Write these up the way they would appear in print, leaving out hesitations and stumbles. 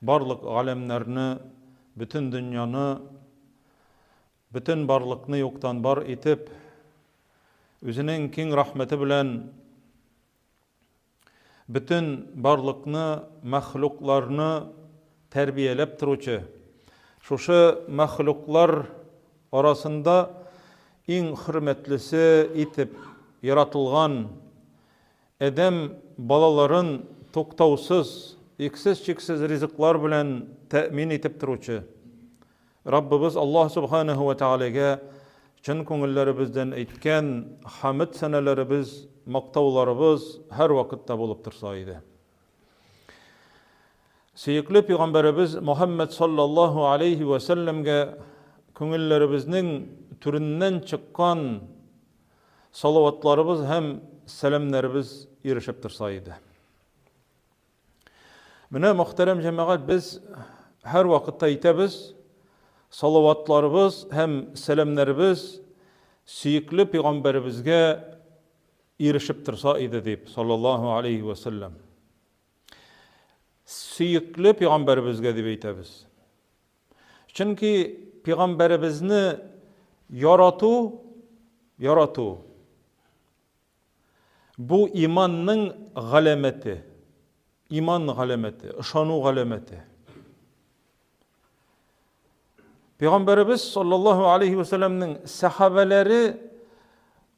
Барлык галәмнәрне, бөтен дөньяны, бөтен барлыкны юктан бар итеп, Үзенең киң рәхмәте белән бөтен барлыкны, мәхлукларны тәрбияләп торучы, шушы мәхлуклар арасында иң хөрмәтлесе итеп яратылган Адәм балаларын туктаусыз, иксез-чиксез ризыклар белән тәэмин итеп торучы Раббыбыз Аллаһ Сүбхәнәһү вә Тәгаләгә чын күңелләребездән әйткән хәмед-сәнәләребез, мактауларыбыз һәрвакытта булып торса иде. Сөекле пәйгамбәребез Мөхәммәд саллаллаһу алейһи вә сәлләмгә күңелләребезнең түреннән чыккан Салаватларыбыз һәм сәламнәребез ирешеп торса иде. Менә, мөхтәрәм җәмәгать, без һәр вакытта әйтәбез, салаватларыбыз һәм сәламнәребез сөекле пәйгамбәребезгә ирешеп торса иде дип, саллаллаһу алейхи ва сәлләм. Сөекле пәйгамбәребезгә дип әйтәбез. Чөнки пәйгамбәребезне ярату, ярату бу иманның галәмәте, иман галәмәте, ышану галәмәте. Пәйгамбәребез саллаллаһу алейхи ва сәлламнең сәхабәләре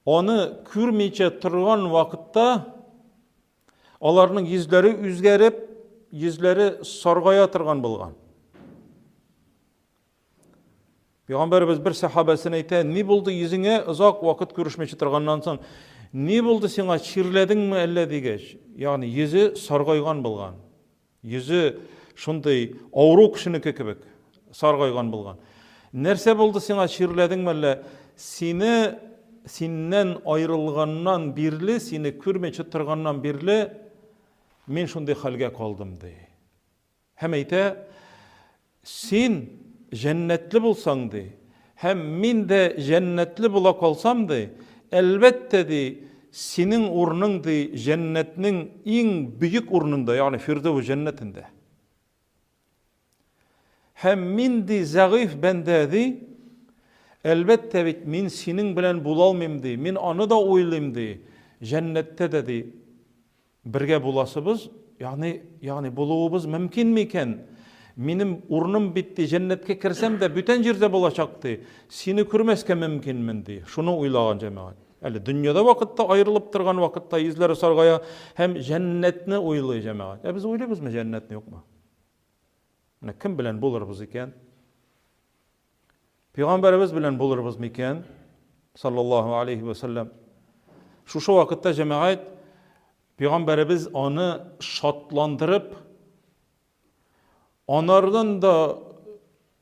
аны күрмичә торган вакытта Аларның йөзләре үзгәреп, йөзләре саргая торган булган. Пәйгамбәребез бер сәхабәсенә әйтә, ни булды йөзеңә озак вакыт күрешмичә торганнан соң, ни булды сиңа, чирләдеңме әллә дигәч, ягъни йөзе саргайган булган. Йөзе шундый авыру кешенеке кебек саргайган булган. Нәрсә булды сиңа, чирләдеңме әллә? Сине синнән аерылганнан бирле, сине күрмичә торганнан бирле мин шундый хәлгә калдым, ди. Һәм әйтә, Син җәннәтле булсаң, ди, һәм мин дә җәннәтле була калсам, ди, әлбәттә, ди, синең урының, ди, җәннәтнең иң бөек урынында, ягъни Фирдәүс җәннәтендә. Һәм мин, ди, зәгыйфь бәндә, ди, әлбәттә бит, мин синең белән була алмыйм, ди, мин аны да уйлыйм, ди, җәннәттә дә, ди, Бергә буласыбыз, ягъни, ягъни булуыбыз мөмкин микән? Минем урыным бит, ди, җәннәткә керсәм дә, бүтән җирдә булачак, ди. Сине күрмәскә мөмкинмен, ди. Шуны уйлаган җәмәгать. Әле дөньяда вакытта аерылып торган вакытта йөзләре саргая һәм җәннәтне уйлый җәмәгать. Ә без уйлыйбызмы җәннәтне, юкмы? Менә кем белән булырбыз икән? Пәйгамбәребез белән булырбыз микән? Саллаллаһу алейхи ва саллям. Шушы вакытта җәмәгать пәйгамбәребез аны шатландырып, анардан да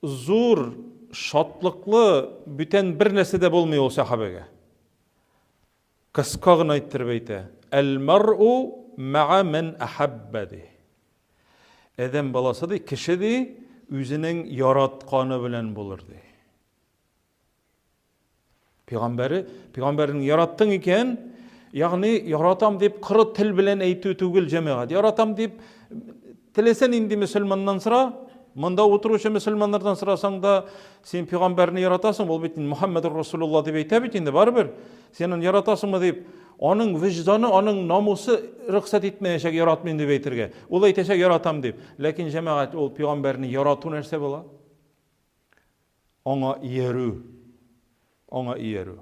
зур шатлыклы бүтән бер нәрсә дә булмый ул сәхабәгә. Кыска гына иттереп әйтә, Әл-мәр'у мә'a мән әхәббә ди. Адәм баласы ди, кеше ди, үзенең яратканы белән булыр ди. Пәйгамбәре, пәйгамбәрнең яраттың икән, ягъни яратам дип коры тел белән әйтү түгел җәмәгать. Яратам дип теләсә нинди мөселманнан сора, монда утыручы мөселманнардан сорасаң да, син пәйгамбәрне яратасың, ул бит Мухаммадур Расулулла дип әйтә бит инде барыбер. Син аны яратасыңмы дип, аның вөҗданы, аның намусы рөхсәт итмәячәк яратмыйм дип әйтергә. Ул әйтәчәк яратам дип. Ләкин җәмәгать ул пәйгамбәрне ярату нәрсә була? Аңа иярү. Аңа иярү.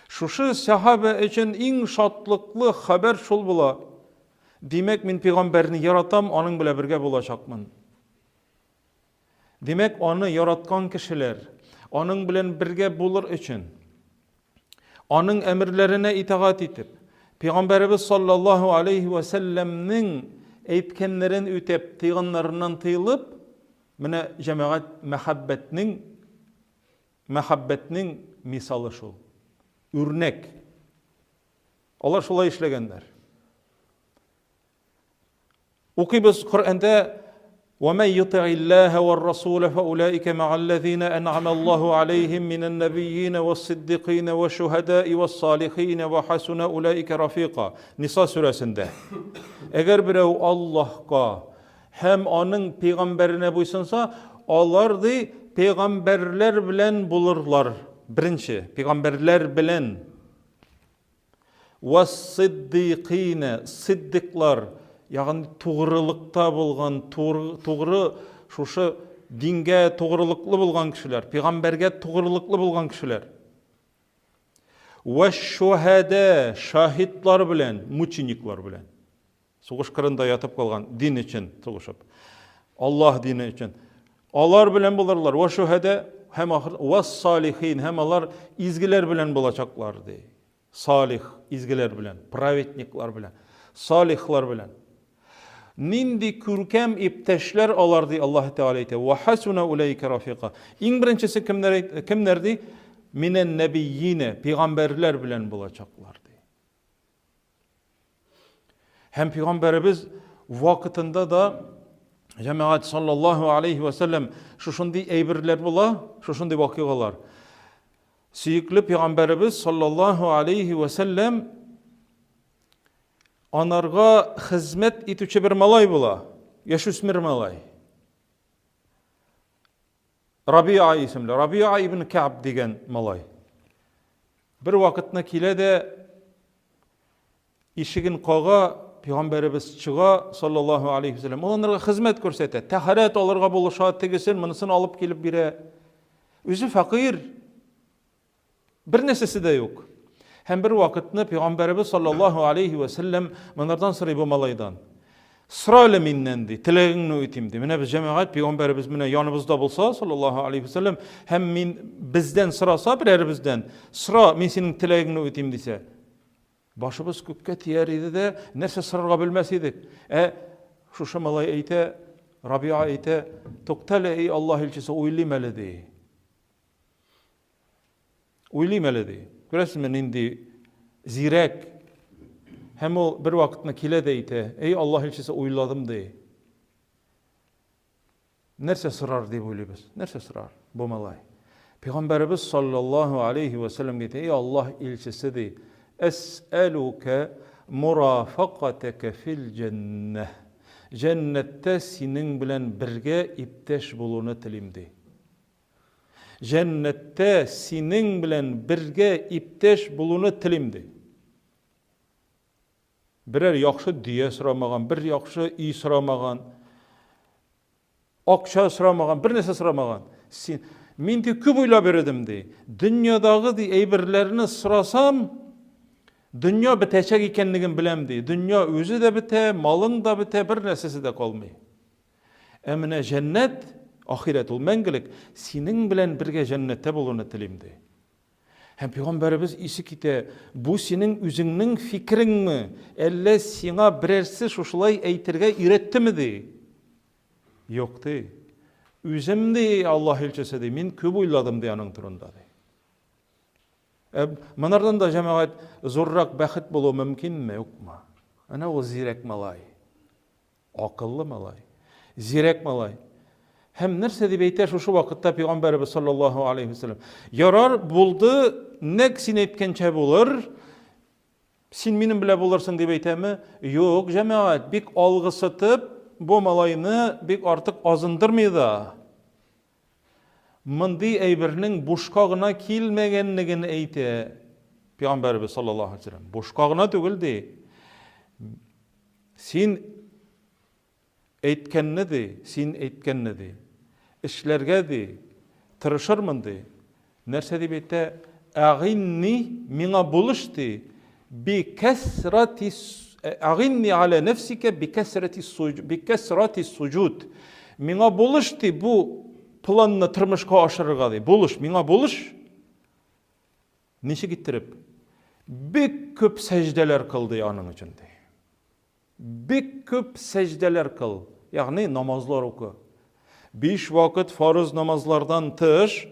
Шушы сәхабә өчен иң шатлыклы хәбәр шул була. Димәк, мин пәйгамбәрне яратам, аның белән бергә булачакмын. Димәк, аны яраткан кешеләр, аның белән бергә булыр өчен, аның әмерләренә итагать итеп, Пәйгамбәребез саллаллаһу алейхи ва сәлләмнең әйткәннәрен үтәп, тыйганнарыннан тыелып, менә җәмәгать мәхәббәтнең мәхәббәтнең мисалы шул. Үрнәк. Алар шулай эшләгәннәр. Укыйбыз Коръәндә وَمَنْ يُطِعِ اللَّهَ وَالرَّسُولَ فَأُولَٰئِكَ مَعَ الَّذِينَ أَنْعَمَ اللَّهُ عَلَيْهِمْ مِنَ النَّبِيِّينَ وَالصِّدِّيقِينَ وَالشُّهَدَاءِ وَالصَّالِحِينَ وَحَسُنَ أُولَٰئِكَ رَفِيقًا Ниса сүрәсендә. Әгәр берәү Аллаһка һәм аның пәйгамбәренә буйсынса, алар ди пәйгамбәрләр белән булырлар. Беренче, пәйгамбәрләр белән. Вассиддикыйна, сиддиклар, ягъни тугрылыкта булган, тугры шушы дингә тугрылыклы булган кешеләр, пәйгамбәргә тугрылыклы булган кешеләр. Вәш-шуһәдә, шаһитлар белән, мучениклар белән. Сугыш кырында ятып калган дин өчен сугышып. Аллаһ дине өчен. Алар белән булырлар. Вә шуһәдә һәм ахыр вә салихин һәм алар изгеләр белән булачаклар ди. Салих изгеләр белән, праведниклар белән, салихлар белән. Нинди күркәм иптәшләр алар ди Аллаһ Тәгалә әйтә. Ва хасуна улайка рафика. Иң беренчесе кемнәр кемнәр ди? Минән нәбийине, пәйгамбәрләр белән булачаклар ди. Һәм пәйгамбәребез вакытында да җәмәгать саллаллаһу алейхи ва сәлләм шушындый әйберләр була, шушындый вакыйгалар. Сөекле пәйгамбәребез саллаллаһу алейхи ва сәлләм анарга хезмәт итүче бер малай була, яшүсмер малай. Рабиа исемле, Рабиа ибн Кәб дигән малай. Бер вакытны килә дә ишеген кага, пәйгамбәребез чыга, саллаллаһу алейхи вәсәлләм. Ул анарга хезмәт күрсәтә, тәһарәт алырга булыша, тегесен, монысын алып килеп бирә. Үзе фәкыйрь, Бер нәрсәсе дә юк. Һәм бер вакытны пәйгамбәребез саллаллаһу алейхи вә сәлләм монардан сорый бу малайдан. Сора әле миннән ди, теләгеңне үтим ди. Менә без җәмәгать пәйгамбәребез менә яныбызда булса, саллаллаһу алейхи вә сәлләм, һәм мин бездән сораса берәребездән, сора, мин синең теләгеңне үтим дисә, башыбыз күккә тияр иде дә, нәрсә сорарга белмәс идек. Ә шушы малай әйтә, Рабиа әйтә, туктале, эй Аллаһ илчесе, уйлыйм әле ди. Уйлыйм әле, ди. Күрәсезме, нинди зирәк. Һәм ул бер вакытны килә дә әйтә, Эй, Аллаһ илчесе, уйладым, ди. Нәрсә сорар дип уйлыйбыз? Нәрсә сорар бу малай? Пәйгамбәребез саллаллаһу алейхи ва сәлләм әйтә, Эй, Аллаһ илчесе, ди, Әс'әлүкә мурафакатәкә фил җәннәһ. Җәннәттә синең белән бергә иптәш булуны телим, ди. Җәннәттә синең белән бергә иптәш булуны телим, ди. Берәр яхшы дөя сорамаган, бер яхшы өй сорамаган, акча сорамаган, бер нәрсә сорамаган. Син, мин ди күп уйлап йөрдем, ди. Дөньядагы ди әйберләрне сорасам, дөнья бетәчәк икәнлеген беләм, ди. Дөнья үзе дә бетә, малың да бетә, бер нәрсәсе дә калмый. Ә менә җәннәт, ахирәт ул мәңгелек, синең белән бергә җәннәттә булуны телим, ди. Һәм пәйгамбәребез исе китә, бу синең үзеңнең фикереңме, әллә сиңа берәрсе шушылай әйтергә өйрәттеме, ди. Юк, ди. Үзем, ди, Аллаһ илчесе, ди, мин күп уйладым, ди, аның турында, ди. Ә монардан да җәмәгать зуррак бәхет булу мөмкинме, юкмы? Әнә ул зирәк малай. Акыллы малай. Зирәк малай. Һәм нәрсә дип әйтә шушы вакытта пәйгамбәребез саллаллаһу алейхи вәсәлләм? Ярар, булды, нәкъ син әйткәнчә булыр. Син минем белән булырсың дип әйтәме? Юк, җәмәгать, бик алгысытып, бу малайны бик артык азындырмый да. Мондый әйбернең бушка гына килмәгәнлеген әйтә пәйгамбәребез саллаллаһу алейхи вәсәлләм. Бушка гына түгел ди. Син әйткәнне ди, син әйткәнне ди. Эшләргә ди, тырышырмын ди. Нәрсә дип әйтә? Әгыйнни, миңа булыш ди. Би кәсрати әгыйнни аля нәфсикә би кәсрати суҗ, би кәсрати суҗуд. Миңа булыш ди, бу планны тормышка ашырырга ди. Булыш, миңа булыш. Ничек иттереп? Бик күп сәҗдәләр кыл ди аның өчен ди. Бик күп сәҗдәләр кыл, ягъни намазлар укы. Биш вакыт фарыз намазлардан тыш,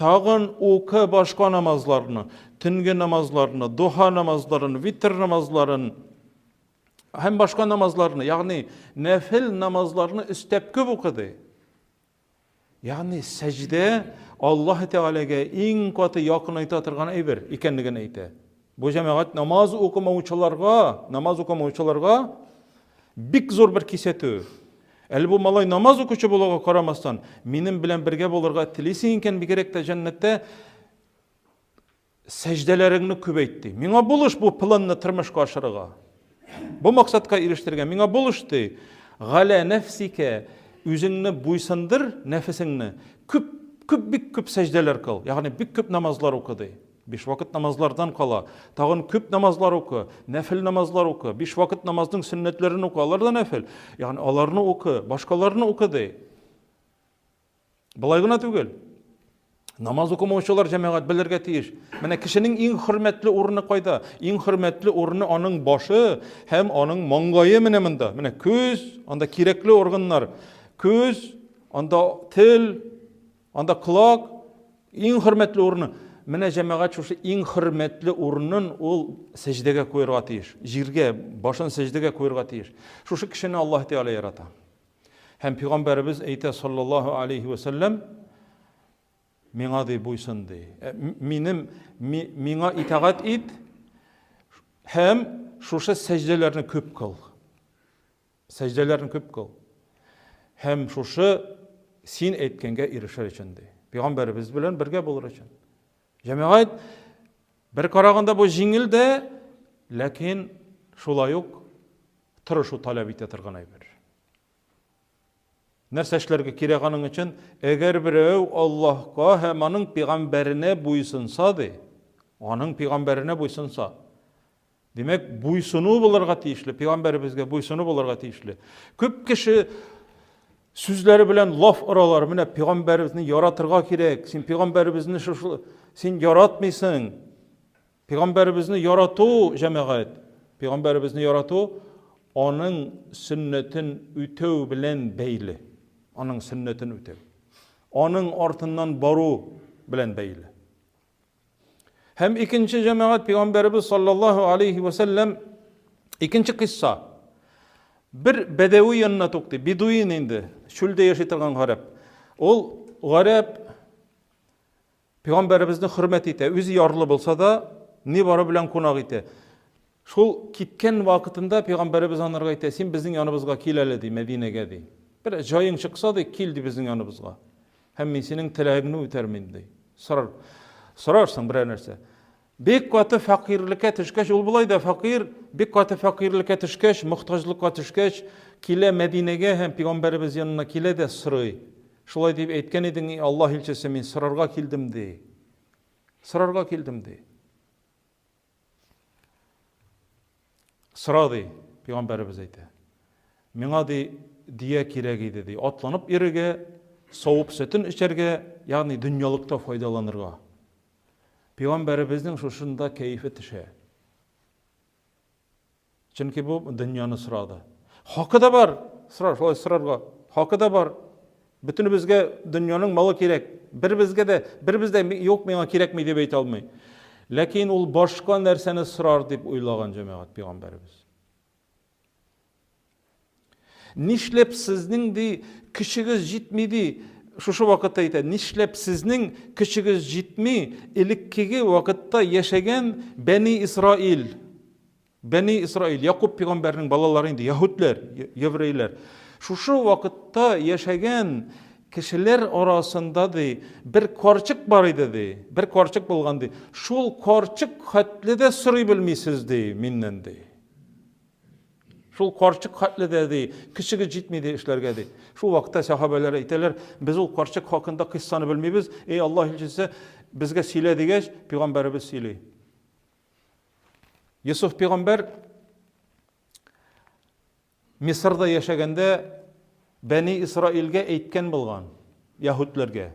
тагын укы башка намазларны, төнге намазларны, духа намазларын, витр намазларын һәм башка намазларны, ягъни нәфел намазларны өстәп күп укы ди. Ягъни сәҗдә Аллаһ Тәгаләгә иң каты якынайта торган әйбер икәнлеген әйтә. Бу җәмәгать намаз укымаучыларга, намаз укымаучыларга бик зур бер кисәтү. Әле бу малай намаз укучы булуга карамастан, минем белән бергә булырга телисең икән, бигрәк тә җәннәттә сәҗдәләреңне күбәйт ди. Миңа булыш бу планны тормышка ашырырга. Бу максатка ирештерергә миңа булыш ди. Галә нәфсикә үзеңне буйсындыр, нәфесеңне. Күп, күп, бик күп сәҗдәләр кыл. Ягъни бик күп намазлар укы ди. Биш вакыт намазлардан кала, тагын күп намазлар укы, нәфел намазлар укы, биш вакыт намазның сөннәтләрен укы, алар да нәфел. Ягъни аларны укы, башкаларны укы ди. Болай гына түгел. Намаз укымаучылар җәмәгать белергә тиеш. Менә кешенең иң хөрмәтле урыны кайда? Иң хөрмәтле урыны аның башы һәм аның маңгае менә монда. Менә күз, анда кирәкле органнар. Күз, анда тел, Анда колак иң хөрмәтле урыны. Менә җәмәгать шушы иң хөрмәтле урынын ул сәҗдәгә куерга тиеш. Җиргә, башын сәҗдәгә куерга тиеш. Шушы кешене Аллаһ Тәгалә ярата. Һәм пәйгамбәребез әйтә саллаллаһу алейхи ва сәлләм, миңа ди буйсын ди. Э, минем миңа итагать ит һәм шушы сәҗдәләрне күп кыл. Сәҗдәләрне күп кыл. Һәм шушы син әйткәнгә ирешер өчен ди. Пәйгамбәребез белән бергә булыр өчен. Җәмәгать бер караганда бу җиңел дә, ләкин шулай ук тырышу таләп итә торган әйбер. Нәрсә эшләргә кирәк аның өчен? Әгәр берәү Аллаһка һәм аның пәйгамбәренә буйсынса ди, аның пәйгамбәренә буйсынса, Димәк, буйсыну булырга тиешле, пәйгамбәребезгә буйсыну булырга тиешле. Күп кеше сүзләре белән лаф оралар, менә пәйгамбәребезне яратырга кирәк, син пәйгамбәребезне шушы син яратмыйсың. Пәйгамбәребезне ярату, җәмәгать, пәйгамбәребезне ярату аның сөннәтен үтәү белән бәйле. Аның сөннәтен үтәү. Аның артыннан бару белән бәйле. Һәм икенче җәмәгать пәйгамбәребез саллаллаһу алейхи ва сәлләм икенче кыйсса. Бер бәдәви янына туктый, бедуин инде, чүлдә яши торган гарәп. Ул гарәп пәйгамбәребезне хөрмәт итә, үзе ярлы булса да, ни бары белән кунак итә. Шул киткән вакытында пәйгамбәребез анарга әйтә, син безнең яныбызга кил әле, ди, Мәдинәгә, ди. Бер җаең чыкса, ди, кил, ди, безнең яныбызга. Һәм мин синең теләгеңне үтәрмен, ди. Сорар, сорарсың берәр нәрсә. Бик каты фәкыйрьлеккә төшкәч, ул болай да фәкыйрь, бик каты фәкыйрьлеккә төшкәч, мохтаҗлыкка төшкәч, килә Мәдинәгә һәм пәйгамбәребез янына килә дә сорый. Шулай дип әйткән идең, и Аллаһ илчесе, мин сорарга килдем, ди. Сорарга килдем, ди. Сора, ди, пәйгамбәребез әйтә. Миңа, ди, дия кирәк иде, ди, атланып йөрергә, савып сөтен эчәргә, ягъни дөньялыкта файдаланырга. Пәйгамбәребезнең шушында кәефе төшә. Чөнки бу дөньяны сорады. Хакы да бар, сорар, шулай сорарга. Хакы да бар. Бөтенебезгә дөньяның малы кирәк. Беребезгә дә, беребез дә юк миңа кирәкми дип әйтә алмый. Ләкин ул башка нәрсәне сорар дип уйлаган җәмәгать пәйгамбәребез. Нишләп сезнең ди көчегез җитми ди? Шушы вакытта әйтә, нишләп сезнең көчегез җитми элеккеге вакытта яшәгән Бәни Исраил Бәни Исраил, Якуб пәйгамбәрнең балалары инде, яһүдләр, еврейләр. Шушы вакытта яшәгән кешеләр арасында ди, бер карчык бар иде ди, бер карчык булган ди. Шул карчык хәтле дә сорый белмисез ди миннән ди. Шул карчык хәтле дә ди, көчегез җитми ди эшләргә ди. Шул вакытта сәхабәләр әйтәләр, без ул карчык хакында кыйссаны белмибез, эй Аллаһ илчесе, безгә сөйлә дигәч, пәйгамбәребез сөйли. Йосыф пәйгамбәр Мисырда яшәгәндә Бәни Исраилгә әйткән булган, яһүдләргә.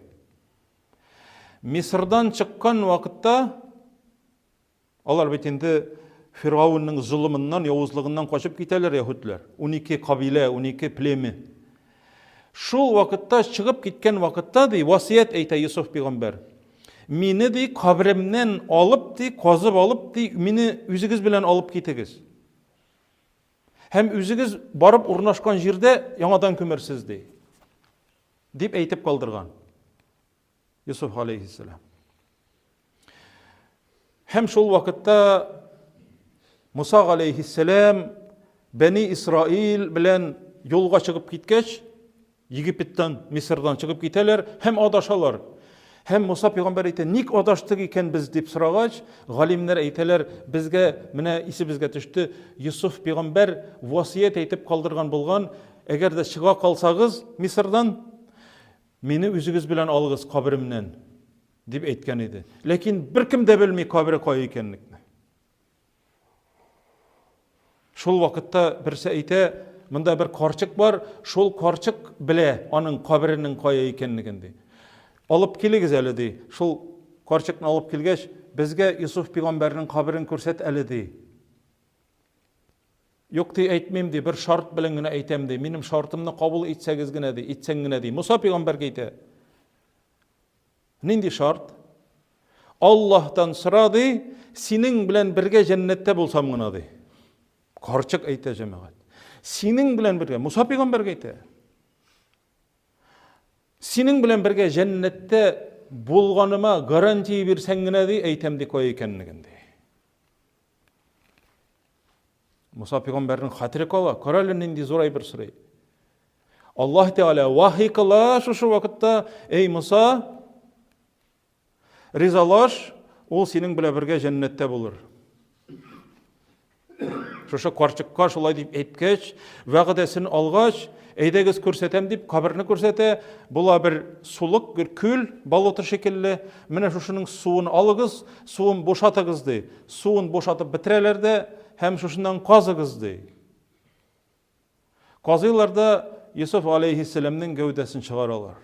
Мисырдан чыккан вакытта алар бит инде Фиргаунның золымыннан, явызлыгыннан качып китәләр яһүдләр. 12 кабилә, 12 племя. Шул вакытта чыгып киткән вакытта ди, васыять әйтә Йосыф пәйгамбәр. Мине ди каберемнән алып ди, казып алып ди, мине үзегез белән алып китегез. Һәм үзегез барып урнашкан җирдә яңадан күмерсез ди. Дип әйтеп калдырган. Йосыф алейхиссалам. Һәм шул вакытта Муса алейхиссалам Бәни Исраил белән юлга чыгып киткәч, Египеттан, Мисырдан чыгып китәләр һәм адашалар. Һәм Муса пәйгамбәр әйтә, ник адаштык икән без дип сорагач, галимнәр әйтәләр, безгә менә исебезгә төште, Йосыф пәйгамбәр васыять әйтеп калдырган булган, әгәр дә чыга калсагыз Мисырдан, мине үзегез белән алыгыз каберемнән, дип әйткән иде. Ләкин беркем дә белми кабере кая икәнлекне. Шул вакытта берсе әйтә, монда бер карчык бар, шул карчык белә аның каберенең кая икәнлеген ди. Алып килегез әле ди. Шул карчыкны алып килгәч, безгә Юсуф пигамбәрнең каберен күрсәт әле ди. Юк ди, әйтмим ди, бер шарт белән генә әйтәм ди. Минем шартымны кабул итсәгез генә ди, итсәң генә ди. Муса пигамбәргә әйтә. Нинди шарт? Аллаһтан сора ди, синең белән бергә җәннәттә булсам гына ди. Карчык әйтә җәмәгать. Синең белән бергә, Муса пәйгамбәргә әйтә. Синең белән бергә җәннәттә булганыма гарантия бирсәң генә ди, әйтәм ди кая икәнлеген ди. Муса пәйгамбәрнең хәтере кала. Кара әле нинди зур әйбер сорый. Аллаһ Тәгалә вахи кыла шушы вакытта, эй Муса, ризалаш, ул синең белән бергә җәннәттә булыр. Шушы карчыкка шулай дип әйткәч, вәгъдәсен алгач, әйдәгез күрсәтәм дип каберне күрсәтә. Була бер сулык, бер күл, болото шикелле. Менә шушының суын алыгыз, суын бушатыгыз ди. Суын бушатып бетерәләр дә һәм шушыннан казыгыз ди. Казыйлар да Йосыф алейһиссәламнең гәүдәсен чыгаралар.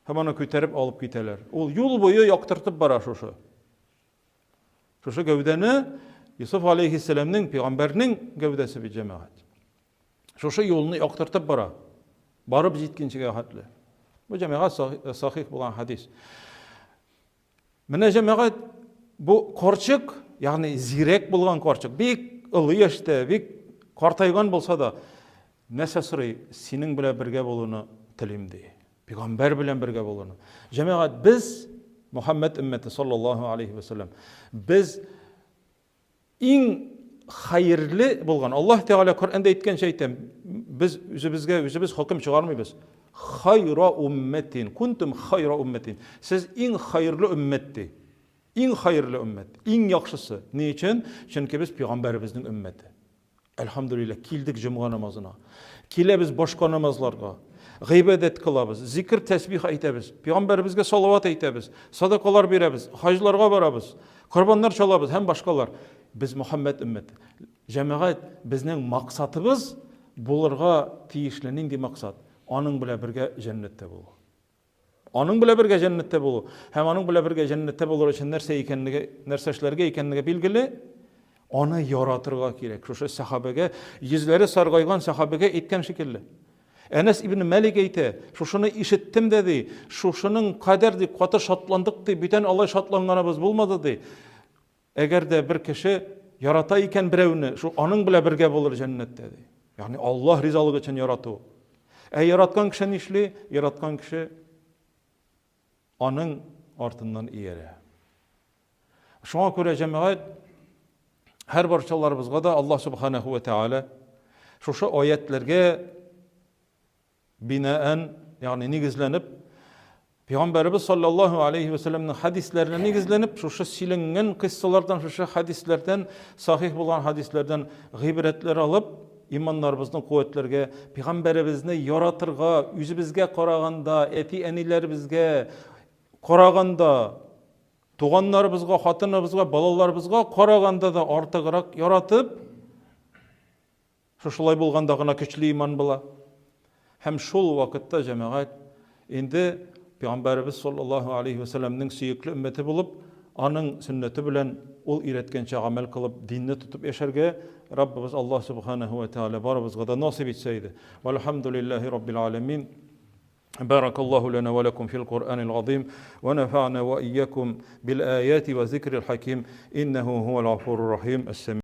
Һәм аны күтәреп алып китәләр. Ул юл буе яктыртып бара шушы. Шушы гәүдәне Йосыф алейһиссәламнең пәйгамбәрнең гәүдәсе бит җәмәгать. Шушы юлны яктыртып бара. Барып җиткенчегә хәтле. Бу җәмәгать сахих булган хадис. Менә җәмәгать бу карчык, ягъни зирәк булган карчык, бик олы яшьтә, бик картайган булса да, нәрсә сорый? Синең белән бергә булуны телим ди. Пәйгамбәр белән бергә булуны. Җәмәгать без Мухаммад өммәте саллаллаһу алейхи ва саллям без Иң хәерле булган, Аллаһ Тәгалә Коръәндә әйткәнчә әйтәм, без үзебезгә үзебез хөкем чыгармыйбыз. Хайра уммәтин, кунтум хайра уммәтин. Сез иң хәерле өммәт ди. Иң хәерле өммәт, иң яхшысы. Ни өчен? Чөнки без пәйгамбәребезнең өммәте. Әлхәмдүлилләһ, килдек җомга намазына. Киләбез башка намазларга. Гыйбадәт кылабыз, зикр, тәсбих әйтәбез, пәйгамбәребезгә салават әйтәбез, садакалар бирәбез, хаҗларга барабыз, корбаннар чалабыз һәм башкалар. Без Мөхәммәд өммәте. Җәмәгать, безнең максатыбыз булырга тиешле нинди максат? Аның белән бергә җәннәттә булу. Аның белән бергә җәннәттә булу һәм аның белән бергә җәннәттә булыр өчен нәрсә икәнлеге, нәрсә эшләргә икәнлеге билгеле. Аны яратырга кирәк. Шушы сәхабәгә, йөзләре саргайган сәхабәгә әйткән шикелле. Әнәс ибн Мәлик әйтә, шушыны ишеттем дә ди, шушының кадәр ди каты шатландык ди, бүтән алай шатланганыбыз булмады ди. Әгәр дә бер кеше ярата икән берәүне, шул аның белән бергә булыр җәннәттә ди. Ягъни Аллаһ ризалыгы өчен ярату. Ә яраткан кеше нишли? Яраткан кеше аның артыннан иярә. Шуңа күрә җәмәгать һәр барчаларыбызга да Аллаһ субханаху ва тааля шушы аятләргә бинаән, ягъни нигезләнеп, Пәйгамбәребез саллаллаһу алейхи ва сәлләмнең хәдисләренә нигезләнеп, шушы сөйләнгән кыйссалардан, шушы хәдисләрдән, сахих булган хәдисләрдән гыйбрәтләр алып, иманнарыбызны куәтләргә, пәйгамбәребезне яратырга, үзебезгә караганда, әти-әниләребезгә караганда, туганнарыбызга, хатыныбызга, балаларыбызга караганда да артыграк яратып, Шушылай булганда гына көчле иман була. Һәм шул вакытта җәмәгать инде Пәйгамбәребез саллаллаһу алейхи ва сәлләмнең сөекле өммәте булып, аның сөннәте белән ул өйрәткәнчә гамәл кылып, динне тотып яшәргә Раббыбыз Аллаһ субханаһу ва тааля барыбызга да насыйп итсә иде. Вальхамдулиллаһи раббил аламин. بارك الله لنا ولكم في القرآن العظيم ونفعنا وإياكم بالآيات وذكر الحكيم إنه هو الغفور الرحيم السميع.